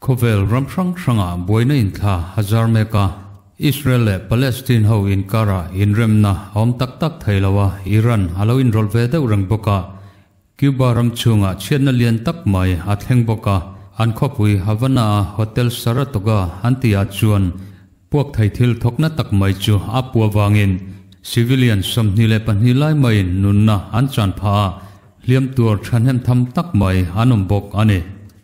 Khawvel ram hrang hrangah buaina inthla a zar mek a, Israel leh Palestine ho inkarah inremna a awm tak tak thei lo a, Iran a lo inrawlh ve deuh reng bawk a, Cuba ram chhungah chhiatna lian tak mai a thleng bawk a, an khawpui Havana-a Hotel Saratoga an tihah chuan puak thei thil thawkna tak mai chu a pu avangin civilian 22 lai maiin nunna an chan phah a, hliam tur thahnem tham tak mai an awm bawk a ni.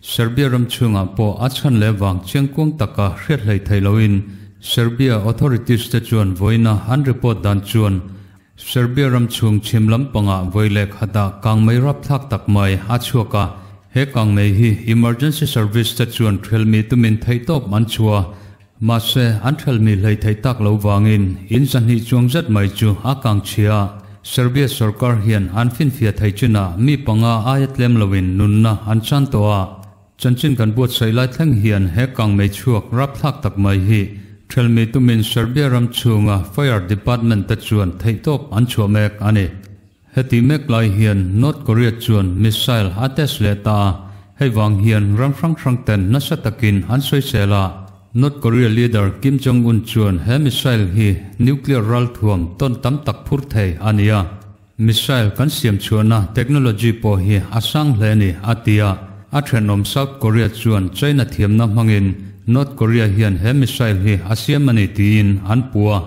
Serbia ram chhungah pawh a chhan leh vang chiangkuang taka hriat hlei thei loin Serbia authorities te chuan vawiina an report dan chuan Serbia ram chhung chhim lampangah vawi leh khatah kangmei rapthlak tak mai a chhuak a, he kangmei hi emergency service te chuan thelmi tumin theihtawp an chhuah a, mahse an thelmi hlei theih tak lo vangin in 200 chuang zet mai chu a kang chhia a. Serbia sorkar hian an finfiah thei chinah mi panga aia tlem loin nunna an chan tawh a. Chanchin kan buatsaih lai thleng hian he kangmei chhuak rapthlak tak mai hi thelmi tumin Serbia ram chhunga Fire Department te chuan theihtawp an chhuah mek a ni. Heti mek lai hian North Korea chuan missile a test leh ta a, hei vang hian ram hrang hrang ten nasa takin an sawisel a. North Korea leader Kim Jong Un chuan he missile hi nuclear ralthuam tawn tam tak phur thei a ni a. Missile kan siam chhuahna technology pawh hi a sang hle a ni, a ti a. A thenawm South Korea chuan China thiamna hmangin North Korea hian he missile hi a siam a ni tiin an pu a.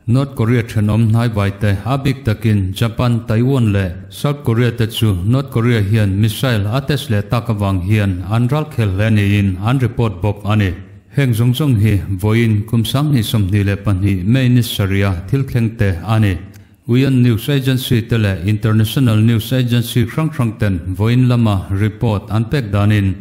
North Korea thenawm hnaivai te a bik takin Japan, Taiwan leh South Korea te chu North Korea hian missile a test leh tak avang hian an ralkhel hle niin an report bawk a ni. Heng zawng zawng hi vawiin kum 2022 May ni sarih a thil thleng te a ni. UN News Agency te leh International News Agency hrang hrang ten vawiin lama report an pek danin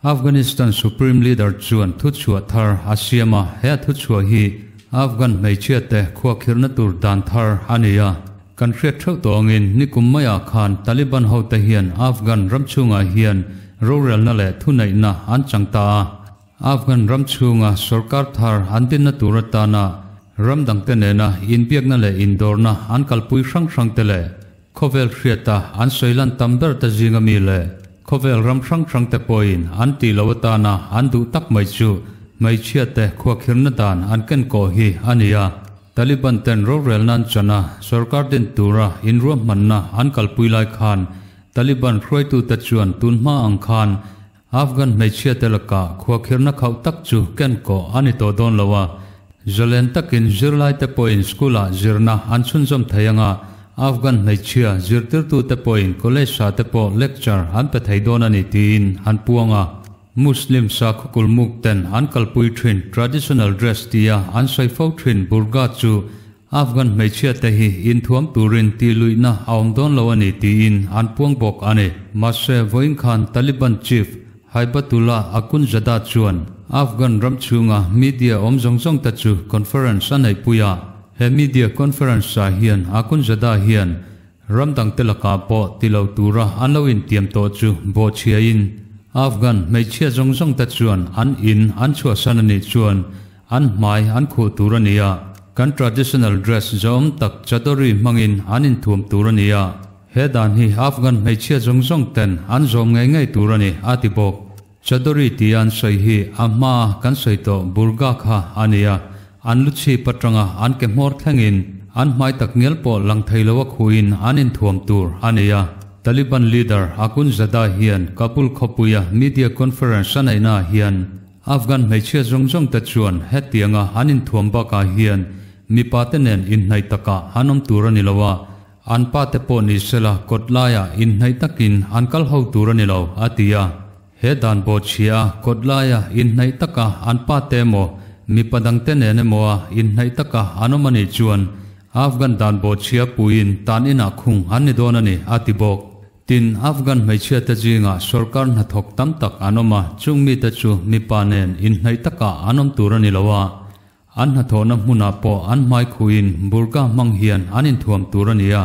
Afghanistan Supreme Leader chuan thuchhuah thar a siam a, he a thuchhuah hi Afghan hmeichhia te khuakhirhna tur dan thar a ni a. Kan hriat theuh tawh angin nikum maiah khan Taliban ho te hian Afghan ram chhungah hian rorelna leh thuneihna an chang ta a. Afghan ram chhunga sorkar thar an dinna tur atana ram dangte nena inbiakna leh indawrna an kalpui hrang hrang te leh khawvel hriata an sawilan tam ber te zinga mi leh khawvel ram hrang hrang te pawhin an tih loh atana an duh tak mai chu hmeichhia te khuakhirna dan an ken kawh hi a ni a. Taliban ten rorel nan chana sorkar din tura inruahmanna an kalpui lai khan Taliban hruaitute chuan tunhma ang khan Afghan hmeichhia te lakah khuakhirna khauh tak chu ken kawh a ni tawh dawn lo a, zalen takin zirlai te pawhin school-ah zirna an chhunzawm thei ang a, Afghan hmeichhia zirtirtu te pawhin college-ah te pawh lecture an pe thei dawn a ni tiin an puang a. Muslim sakhaw kulmuk ten an kalpui thin traditional dress tia an sawi fo thin burqa chu Afghan hmeichhia te hi inthuam turin tih luihna a awm dawn lo a ni tiin an puang bawk a ni. Mahse, vawiin khan Taliban chief Haibatullah Akhundzada chuan Afghan ram chhunga media awm zawng zawng te chu conference a neihpui a. He media conference ah hian Akhundzada hian ram dangte lakah pawh ti lo tura an lo intiam tawh chu bawhchhiain Afghan hmeichhia zawng zawng te chuan an in an chhuahsan a nih chuan An hmai an khuh tur a ni a, kan traditional dress zawm tak chadori hmangin an inthuam tur a ni a, he dan hi Afghan hmeichhia zawng zawng ten an zawm ngei ngei tur a ni, a ti bawk. Chadori tia an sawi hi a hmaa kan sawi tawh burqa kha a ni a, an lu chhip atanga an ke hmawr thlengin an hmai tak ngial pawh lang thei lo a khuhin an inthuam tur a ni a. Taliban leader Akhundzada hian Kabul khawpuia media conference a neihnaah hian Afghan hmeichhia zawng zawng te chuan hetianga an inthuam bakah hian mipa te nen inhnaih takah an awm tur a ni lo a, an pa te pawh ni sela kawt laiah inhnaih takin an kal ho tur a ni lo, a ti a. He dan bawhchhia a kawt laia inhnaih taka an pa te emaw mipa dang te nen emaw a inhnaih taka an awm a nih chuan Afghan dan bawhchhia puiin tan inah khung an ni dawn a ni, a ti bawk. Tin, Afghan hmeichhia te zingah sorkar hnathawk tam tak an awm a, chung mite chu mipa nen inhnaih takah an awm tur a ni lo a, an hnathawhna hmunah pawh an hmai khuhin burqa hmang hian an inthuam tur a ni a.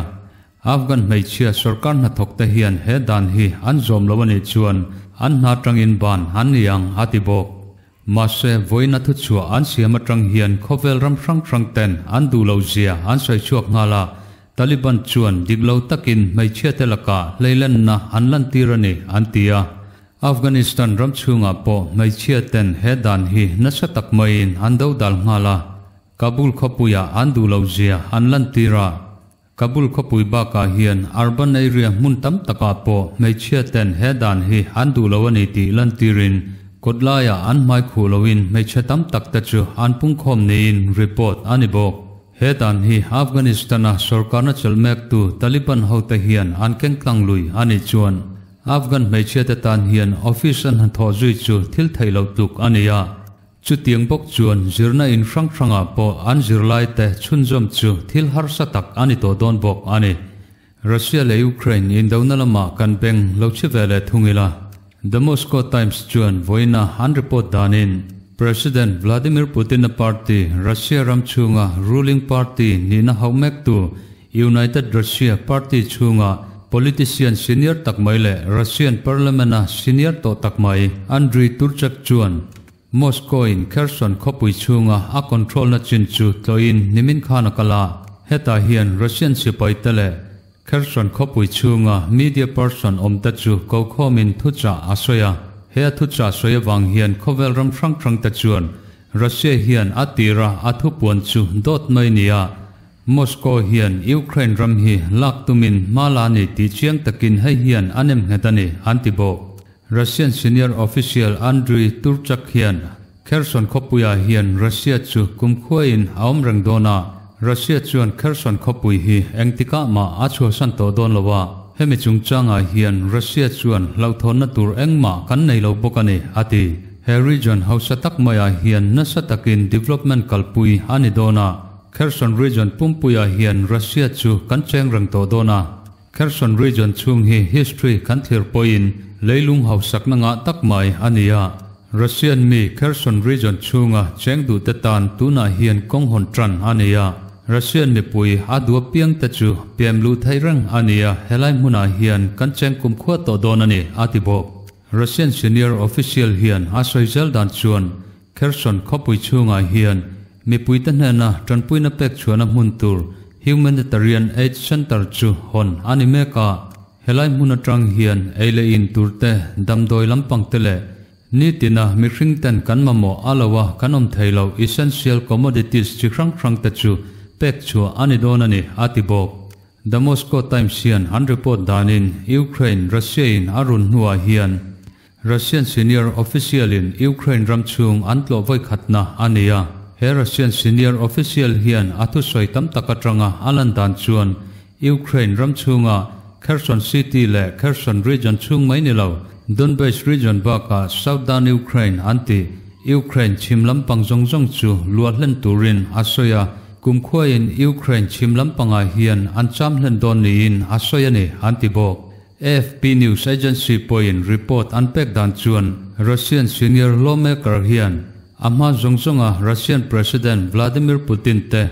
Afghan hmeichhia sorkar hnathawk te hian he dan hi an zawm lo a nih chuan an hna tangin ban an ni ang, a ti bawk. Mahse, vawiin a thuchhuah an siam atang hian khawvel ram hrang hrang ten an duh lo zia an sawi chhuak nghal a, Taliban chuan dik lo takin hmeichhia te lakah hleilenna an lantir a ni, an ti a. Afghanistan ram chhungah pawh hmeichhia ten he dan hi nasa tak maiin an dodal nghal a, Kabul khawpuiah an duh loh zia an lantir a. Kabul khawpui bakah hian urban area hmun tam takah pawh hmeichhia ten he dan hi an duh lo a ni tih lantirin kawtlaiah an hmai khuh loin hmeichhe tam tak te chu an pungkhawm niin report a ni bawk. He dan hi Afghanistan-a sorkarna chelh mektu Taliban hote hian an keng tlang lui a nih chuan Afghan hmeichhiate tan hian office an hnathawh zui chu thil theih loh tluk a ni a. Chutiang bawk chuan zirna in hrang hrangah pawh an zirlaite chhunzawm chu thil harsa tak a ni tawh dawn bawk a ni. Russia leh Ukraine indona lamah kan beng lo chhi ve leh thung ila. The Moscow Times chuan vawiina an report danin President Vladimir Putin-a party Russia ram chhunga ruling party nihna hauh mektu United Russia party chhunga politician senior tak mai leh Russian parliament-a senior tawh tak mai Andriy Turchak chuan Moscow-in Kherson khawpui chhunga a control-na chin chu tlawhin nimin khan a kal a, hetah hian Russian sipaite leh Kherson khawpui chhunga media person awmte chu kokhawmin thuchah a sawi a. He a thuchah sawi avang hian khawvel ram hrang hrangte chuan Russia hian a tira a thupuan chu dawt mai nia Moscow hian Ukraine ram hi lak tumin hma la ni tih chiang takin hei hian a nem nghet a ni, an ti bawk. Russian senior official Andriy Turchak hian Kherson khawpuiah hian Russia chu kumkhuaiin a awm reng dawn a, Russia chuan Kherson khawpui hi engtikah mah a chhuahsan tawh dawn lo a, hemi chungchangah hian Russia chuan hlauhthawnna tur engmah kan nei lo bawk a ni, a ti. He region hausa tak maiah hian nasa takin development kalpui a ni dawn a, Kherson region pumpuiah hian Russia chu kan cheng reng tawh dawn a. Kherson region chhung hi history kan thlir pawhin leilung hausakna ngah tak mai a ni a. Russian mi Kherson region chhunga cheng duhte tan tunah hian kawng hawn tan a ni a. Russian mipui a duh apiang te chu pian luh theih reng a ni a, helai hmunah hian kan cheng kumkhua tawh dawn a ni, a ti bawk. Russian senior official hian a sawi zel dan chuan Kherson khawpui chhungah hian mipuite hnena tanpuina pek chhuahna hmun tur Humanitarian Aid Centre chu hawn a ni mek a. Helai hmun atang hian ei leh in tur te, damdawi lampang te leh nitina mihring ten kan mamawh a lo a kan awm thei lo essential commodities chi hrang hrang te chu pek chhuah a ni dawn a ni, a ti bawk. The Moscow Times hian an report danin Ukraine Russia in a run hnuah hian Russian senior official-in Ukraine ram chhung an tlawh vawi khatna a ni a. He Russian senior official hian a thusawi tam tak atanga a lan dan chuan Ukraine ram chhunga Kherson city leh Kherson region chhung mai ni lo, Donbas region bakah Southern Ukraine an ti. Ukraine chhim lampang zawng zawng chu luah hlen turin a sawi a, kumkhuain Ukraine chhim lampangah hian an cham hlen dawn niin a sawi a ni, an ti bawk. AFP news agency pawhin report an pek dan chuan Russian senior lawmaker hian a hma zawng zawnga Russian President Vladimir Putin te,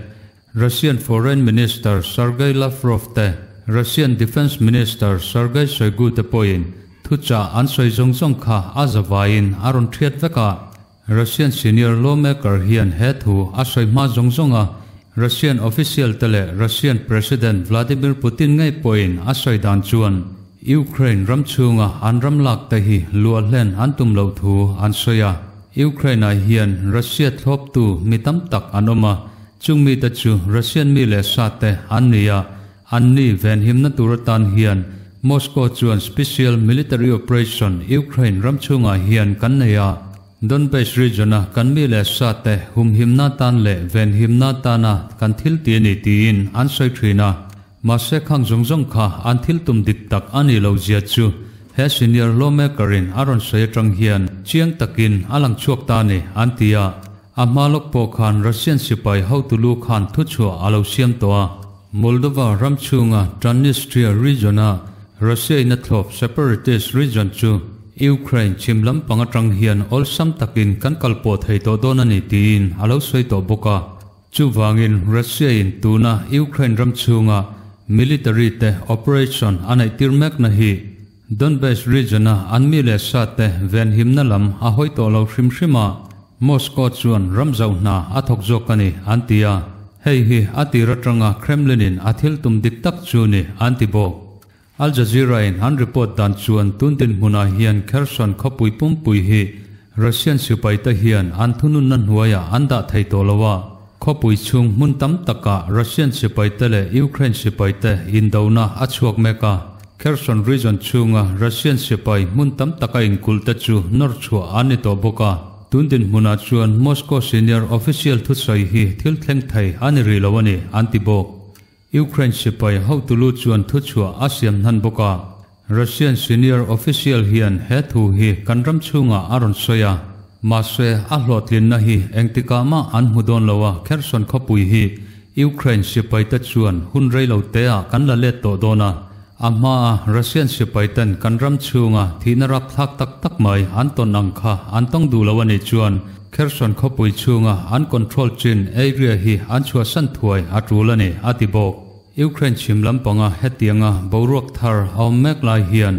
Russian Foreign Minister Sergei Lavrov te, Russian Defence Minister Sergei Shoigu te pawhin thuchah an sawi zawng zawng kha a zavaiin a rawn thiat vek a. Russian senior lawmaker hian he thu a sawi hma zawng zawnga Russian official te leh Russian President Vladimir Putin ngei pawhin a sawi dan chuan Ukraine ram chhunga an ram lak te hi luah hlen an tum loh thu an sawi a. Ukraine-ah hian Russia thlawptu mi tam tak an awm a, chung mite chu Russian mi leh sa te an ni a, Anni venhimna tur atan hian Moscow chuan special military operation Ukraine ram chhungah hian kan nei a, Donbas region-a kan mi leh sa te humhimna atan leh venhimna atana kan thil ti a ni tiin an sawi thin a. Mahse khang zawng zawng kha an thil tum dik tak a nih loh zia chu he senior lawmaker-in a rawn sawi atang hian chiang takin a lang chhuak ta a ni, an ti a. A hma lawk pawh khan Russian sipai hotu lu khan thuchhuah a lo siam tawh a. Moldova ram chhunga Transnistria region-a Russia-in a thlawp separatist region chu Ukraine chhim lampang atang hian awlsam takin kan kal pawh thei tawh dawn a ni tiin a lo sawi tawh bawk a. Chuvangin Russia-in tuna Ukraine ram chhunga military te operation a neih tir mekna hi Donbas region-a an mi leh sa te venhimna lam a hawi tawh lo hrim hrim a, Moscow chuan ram zauh hna a thawk zawk a ni, an ti a. Hei hi a tir atanga Kremlin-in a thil tum dik tak chu ni, an ti bawk. Al Jazeera in an report dan chuan tun dinhmunah hian Kherson khawpui pumpui hi Russian sipaite hian an thununna hnuaiah an dah thei tawh lo a, khawpui chhung hmun tam takah Russian sipaite leh Ukraine sipaite indona a chhuak mek a. Kherson region chhunga Russian sipai hmun tam taka inkulhte chu nawr chhuah an ni tawh bawk a. Tun dinhmunah chuan Moscow senior official thusawi hi thil thleng thei a ni rih lo a ni, an ti bawk. Ukraine sipai hotulu chuan thuchhuah a siam hnan bawk a. Russian senior official hian he thu hi kan ram chhungah a rawn sawi a, mahse a hlawhtlinna hi engtikah mah an hmu dawn lo a, Kherson khawpui hi Ukraine sipaite chuan hun rei lo teah kan la let tawh dawn a, a hmaa Russian sipaiten kan ram chhunga thihna rapthlak tak tak mai an tawn ang kha an tawng duh lo a nih chuan Kherson khawpui chhunga an control chin area hi an chhuahsan thuai a tul a ni, a ti bawk. Ukraine chhim lampanga hetianga boruak thar a awm mek lai hian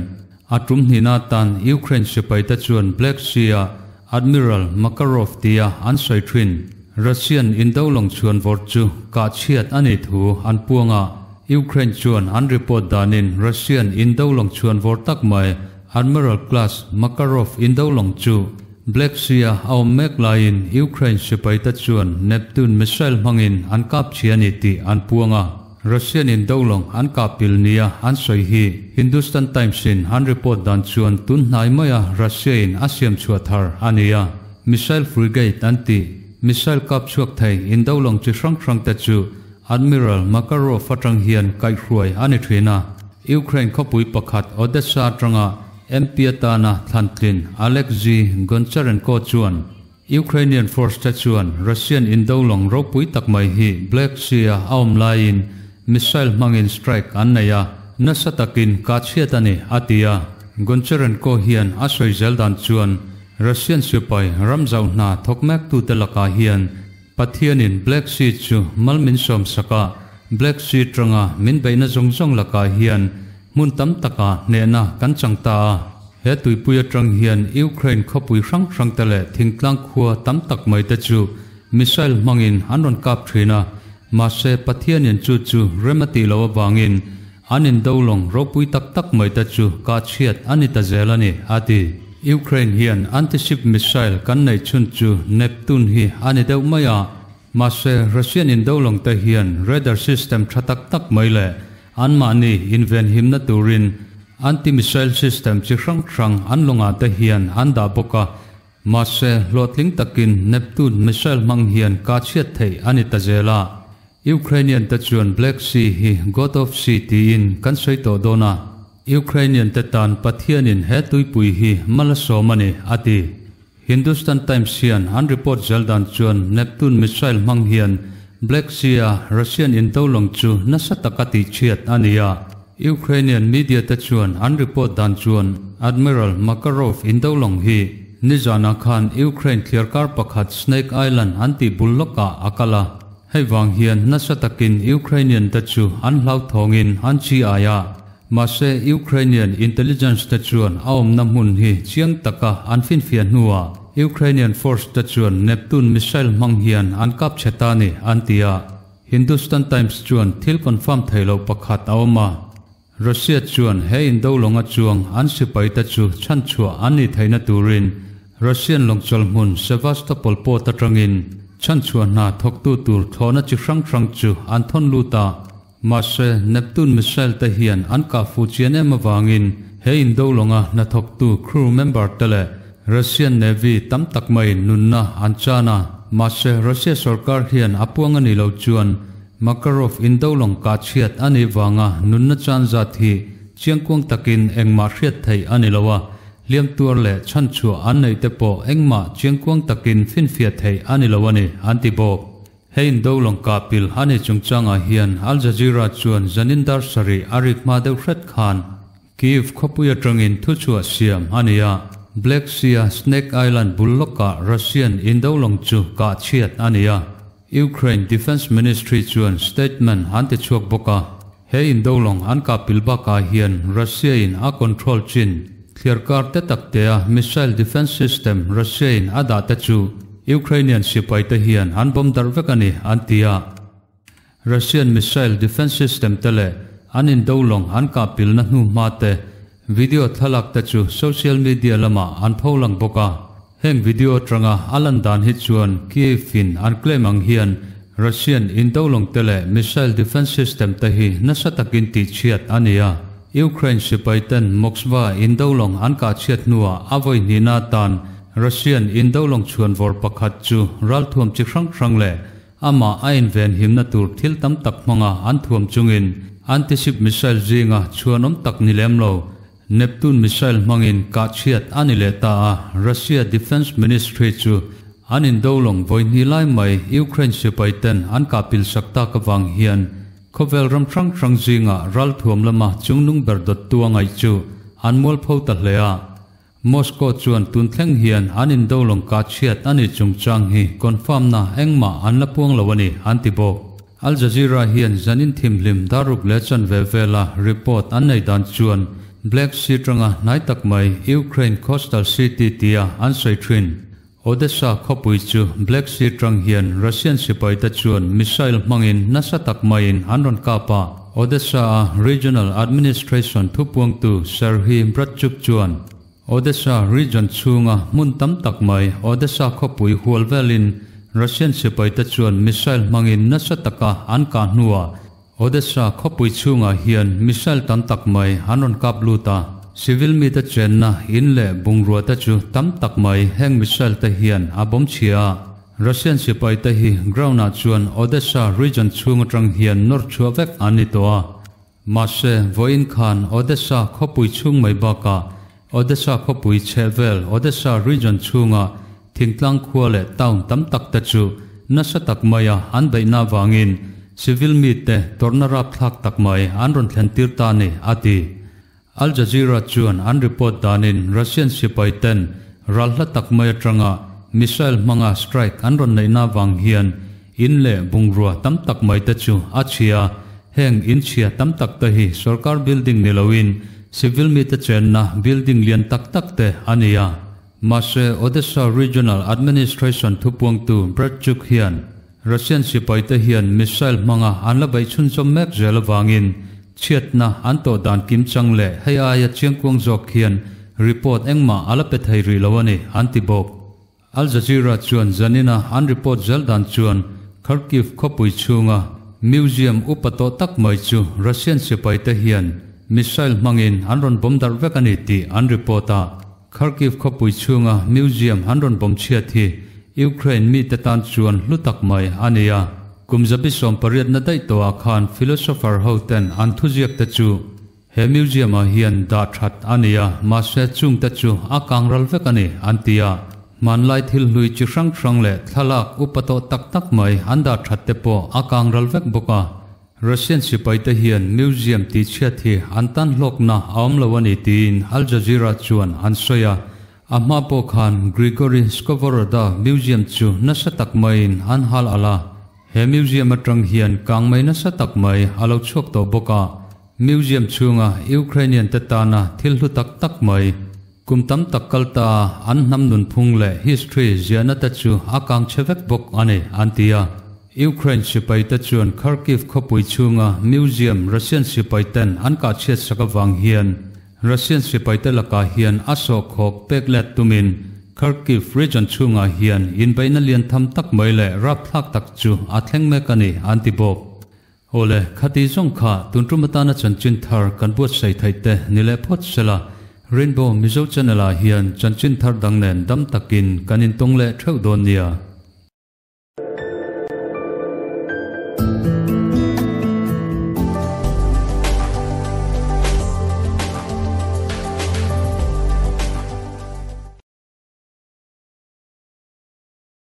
a tum hnihna atan Ukraine sipaite chuan Black Sea-a Admiral Makarov tia an sawi thin Russian indo lawng chhuan vawrh chu kah chhiat a nih thu an puang a. Ukraine chuan an report danin Russian indo lawng chhuan vawrh tak mai Admiral class Makarov indo lawng chu Black Sea-a a awm mek laiin Ukraine sipaite chuan Neptune missile hmangin an kap chhi a ni tih an puang a. Russian in do lawng an kap pil nia an sawi hi Hindustan Times in an report dan chuan tun hnai maia Russia in a siam chhuah thar a ni a. Missile frigate an tih missile kap chhuak thei in do lawng chi hrang hrang te chu Admiral Makarov atang hian kaihhruai a ni thin a. Ukraine khawpui pakhat Odessa atanga MP atana thlantlin Alexei Goncharenko chuan Ukrainian force te chuan Russian indo lawng ropui tak mai hi Black Sea-a a awm laiin missile hmangin strike an nei a, nasa takin kah chhiat a ni, a ti a. Goncharenko hian a sawi zel dan chuan Russian sipai ram zauh hna thawk mektute lakah hian Pathianin Black Sea chu mal min sawm sak a, Black Sea tanga min beihna zawng zawng lakah hian hmun tam takah hnehna kan chang ta a. He tuipui atang hian Ukraine khawpui hrang hrang te leh thingtlang khua tam tak mai te chu missile hmangin an rawn kap thin a, mahse Pathianin chu chu rem a tih loh avangin an indo lawng ropui tak tak mai te chu kah chhiat a ni ta zel a ni, a ti. Ukraine hian anti-ship missile kan neih chhun chu Neptune hi a ni deuh mai a, mahse Russian indo lawng te hian radar system tha tak tak mai leh Anmahni invenhimna turin anti-missile system chi hrang hrang an lawngah te hian an dah bawk a, mahse hlawhtling takin Neptune missile hmang hian kah chhiat theih a ni ta zel a. Ukrainian te chuan Black Sea hi God of Sea tiin kan sawi tawh dawn a, Ukrainian te tan Pathianin he tuipui hi mal a sawm a ni, a ti. Hindustan Times hian an report zel dan chuan Neptune missile hmang hian Black Sea-a Russian indo lawng chu nasa taka tihchhiat a ni a. Ukrainian media te chuan an report dan chuan Admiral Makarov indo lawng hi nizanah khan Ukraine thliarkar pakhat Snake Island an tih bul lawkah a kal a. Hei vang hian nasa takin Ukrainian te chu an hlauthawngin an chi ai a. Mahse, Ukrainian intelligence te chuan a awmna hmun hi chiang taka an finfiah hnuah Ukrainian force te chuan Neptune missile hmang hian an kap chhe ta ni, an ti a. Hindustan Times chuan thil confirm thei loh pakhat a awm a. Russia chuan he indo lawnga chuang an sipai te chu chhanchhuah an nih theihna turin Russian lawngchawlh hmun Sevastopol port atangin chhanchhuah hna thawktu tur thlawhna chi hrang hrang chu an thawn lut a. Mahse, Neptune missile te hian an kah fuh chian em avangin he indo lawnga hnathawktu crew member te leh Russian Navy tam tak maiin nunna an chan a. Mahse, Russia sorkar hian a puang a nih loh chuan Makarov indo lawng kah chhiat a nih vanga nunna chan zat hi chiangkuang takin engmah hriat theih a ni lo a, hliam tuar leh chhanchhuah an neih te pawh engmah chiangkuang takin finfiah theih a ni lo a ni, an ti bawk. Hei indo lawng kah pil a ni chungchangah hian Al Jazeera chuan zanin dar sarih a rik hma deuh hret khan Kyiv khawpui atangin thuchhuah siam a ni a, Black Sea-a Snake Island bul lawkah Russian indo lawng chu kah chhiat a ni a, Ukraine Defence Ministry chuan statement an ti chhuak bawk a. He indo lawng an kah pil bakah hian Russia-in a control chin thliarkar te tak tea missile defence system Russia-in a dah te chu Ukrainian sipai te hian an bomb darh vek a ni, an ti a. Russian missile defence system te leh an indo lawng an kah pilna hnu hma te video thlalak te chu social media lamah an pholang bawk a. Heng video atanga a lan dan hi chuan Kyiv in an claim ang hian Russian indo lawng te leh missile defence system te hi nasa takin tihchhiat a ni a. Ukraine sipai ten Moskva indo lawng an kah chhiat hnuah a vawi hnihna atan Russian indo lawng chhuan vawr pakhat chu ralthuam chi hrang hrang leh Amah a invenhimna tur thil tam tak hmanga an thuam chungin anti-ship missile zinga chhuanawm tak ni lem lo Neptune missile hmangin kah chhiat a ni leh ta a, Russia Defence Ministry chu an indo lawng vawi hnih lai mai Ukraine sipai ten an kah pil sak tak avang hian khawvel ram hrang hrang zinga ralthuam lama chungnung ber dawttu a ngaih chu an mualpho ta hle a. Moscow chuan tun thleng hian an indo lawng kah chhiat a ni chungchang hi confirm na engmah an la puang lo a ni, an ti bawk. Al Jazeera hian zanin thimhlim daruk leh chanve vela report an nei dan chuan Black Sea tanga hnai tak mai Ukraine coastal city tia an sawi thin. Odessa khawpui chu Black Sea tang hian Russian sipaite chuan missile hmangin nasa tak maiin an rawn kap a. Odessa-a Regional Administration thupuangtu Serhiy Bratchuk chuan Odessa region chhunga hmun tam tak mai Odessa khawpui hual velin Russian sipaite chuan missile hmangin nasa taka an kah hnuah Odessa khawpui chhungah hian missile tam tak mai an rawn kap lut a, civil mite chenna in leh bungrua te chu tam tak mai heng missile te hian a bawm chhia a. Russian sipai te hi ground ah chuan Odessa region chhung atang hian nawr chhuah vek an ni tawh a. Mahse, vawiin khan Odessa khawpui chhung mai bakah Odessa khawpui chhehvel Odessa region chhunga thingtlang khua leh town tam tak te chu nasa tak maia an beihna avangin civil mite tawrhna rapthlak tak mai an rawn thlen tir ta ni, a ti. Al Jazeera chuan an report danin Russian sipai ten ral hla tak mai atanga missile hmanga strike an rawn neihna avang hian in leh bungrua tam tak mai te chu a chhia. Heng in chhia tam tak te hi sorkar building ni loin civil mite chenna building lian tak tak te a ni a. Mahse, Odessa Regional Administration thupuangtu Bratchuk hian Russian sipaite hian missile hmanga an la beih chhunzawm mek zel avangin chhiatna an tawh dan kimchang leh hei aia chiangkuang zawk hian report engmah a la pe thei rih lo a ni, an ti bawk. Al Jazeera chuan zanina an report zel dan chuan Kharkiv khawpui chhunga museum upa tawh tak mai chu Russian sipaite hian missile hmangin an rawn bawm darh vek a ni tih an report a. Kharkiv khawpui chhunga museum an rawn bawm chhiat hi Ukraine mite tan chuan hlu tak mai a ni a. Kum zabi 18na daih tawhah khan philosopher ho ten an thuziak te chu he museum ah hian dah that a ni a, mahse chung te chu a kang ral vek a ni an ti a. Hmanlai thil hlui chi hrang hrang leh thlalak upa tawh tak tak mai an dah that te pawh a kang ral vek bawk a. Russian sipaite hian museum tihchhiat hi an tan hlawkna a awm lo a ni tiin Al Jazeera chuan an sawi a. A hma pawh khan Grigory Skovoroda Museum chu nasa tak maiin an hal alh a. He museum atang hian kangmei nasa tak mai a lo chhuak tawh bawk a. Museum chhunga Ukrainian te tana thil hlu tak tak mai, kum tam tak kal ta an hnam nunphung leh history ziahna te chu a kang chhe vek bawk a ni, an ti a. Ukraine sipai te chuan Kharkiv khawpui chhunga museum Russian sipai ten an kah chhiat sak avang hian Russian sipai te lakah hian a sawhkhawk pek let tumin Kharkiv region chhungah hian inbeihna lian tham tak mai leh rapthlak tak chu a thleng mek a ni, an ti bawk. Awle, khati zawng kha tun tum atana chanchin thar kan buatsaih theih te ni leh phawt sela, Rainbow Mizo Channel ah hian chanchin thar dang nen dam takin kan intawng leh theuh dawn nia.